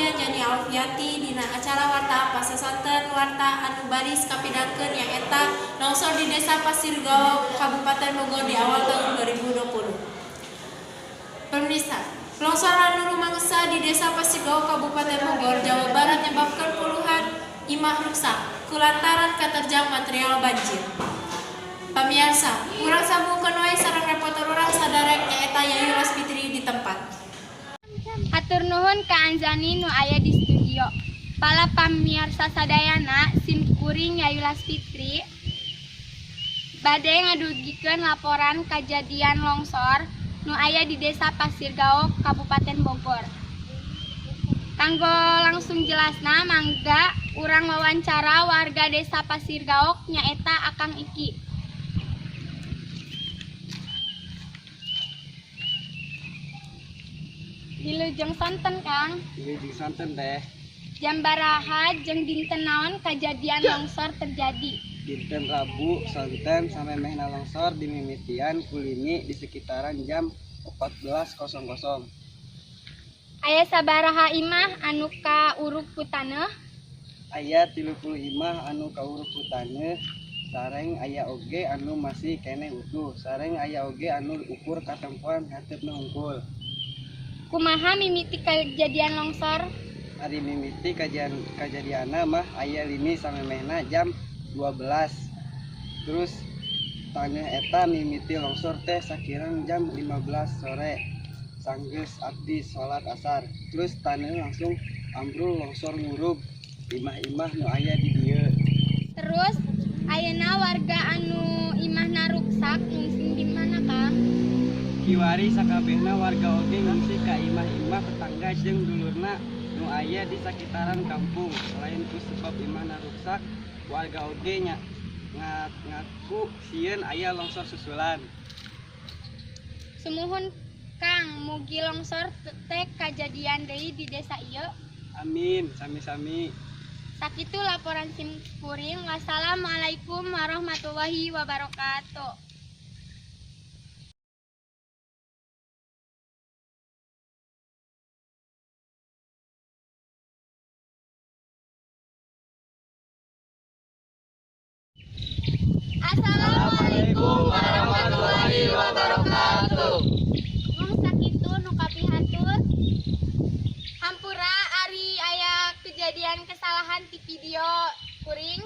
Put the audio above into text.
Abdi Anjani Alfiati dina acara Warta Pasasonten, warta anu baris kapidangkeun nyaeta longsor di Desa Pasir Gaok, Kabupaten Bogor di awal tahun 2020. Pemirsa, longsor anu rumangsa di Desa Pasir Gaok, Kabupaten Bogor, Jawa Barat nyebabkan puluhan imah ruksak kulantaran katerjang material banjir. Pamiarsa, urang sambungkeun wae sareng reporter urang sadarek nyaeta Yayu Laspitri di tempat. Hatur nuhun ka Anjani nu aya di studio. Para pamiarsa sadayana, sim kuring Yayu Laspitri bade ngadugikeun laporan kajadian longsor nu aya di Desa Pasir Gaok, Kabupaten Bogor. Kanggo langsung jelasna, mangga urang wawancara warga Desa Pasir Gaok, nyaeta Akang Iki. Wilujeng sonten, Kang. Wilujeng sonten, Teh. Jam baraha jeung dinten naon kajadian longsor terjadi? Dinten Rabu sonten, samemehna longsor dimimitian ku lini di sekitaran jam 14.00. Aya sabaraha imah anu kaurug ku taneuh? Aya 30 imah anu kaurug ku taneuh, sareng aya oge anu masih keneh utuh, sareng aya oge anu ukur katempoan hateupna hungkul. Kumaha mimiti kejadian longsor? Ari mimiti kajadianna mah aya lini samemehna jam 12, terus taneuh eta mimiti longsor teh sakirang jam 15 sore sanggeus abdi salat asar, terus taneuh langsung ambrul longsor ngurug imah-imah nu aya di dieu. Terus ayeuna warga anu imahna ruksak ngungsi di mana, Kang? Kiwari sakabehna warga oge ngungsi ka imah-imah tetangga jeung dulurna nu aya di sakitaran kampung. Selain ku sebab imahna ruksak, warga oge nya ngaku sieun aya longsor susulan. Sumuhun, Kang, mugi longsor teu kajadian deui di desa ieu. Amin, sami-sami. Sakitu laporan sim kuring. Wassalamualaikum warahmatullahi wabarakatuh. Assalamualaikum warahmatullahi wabarakatuh. Mung sakitu nu kapihatur. Hampura ari aya kejadian kesalahan di video kuring.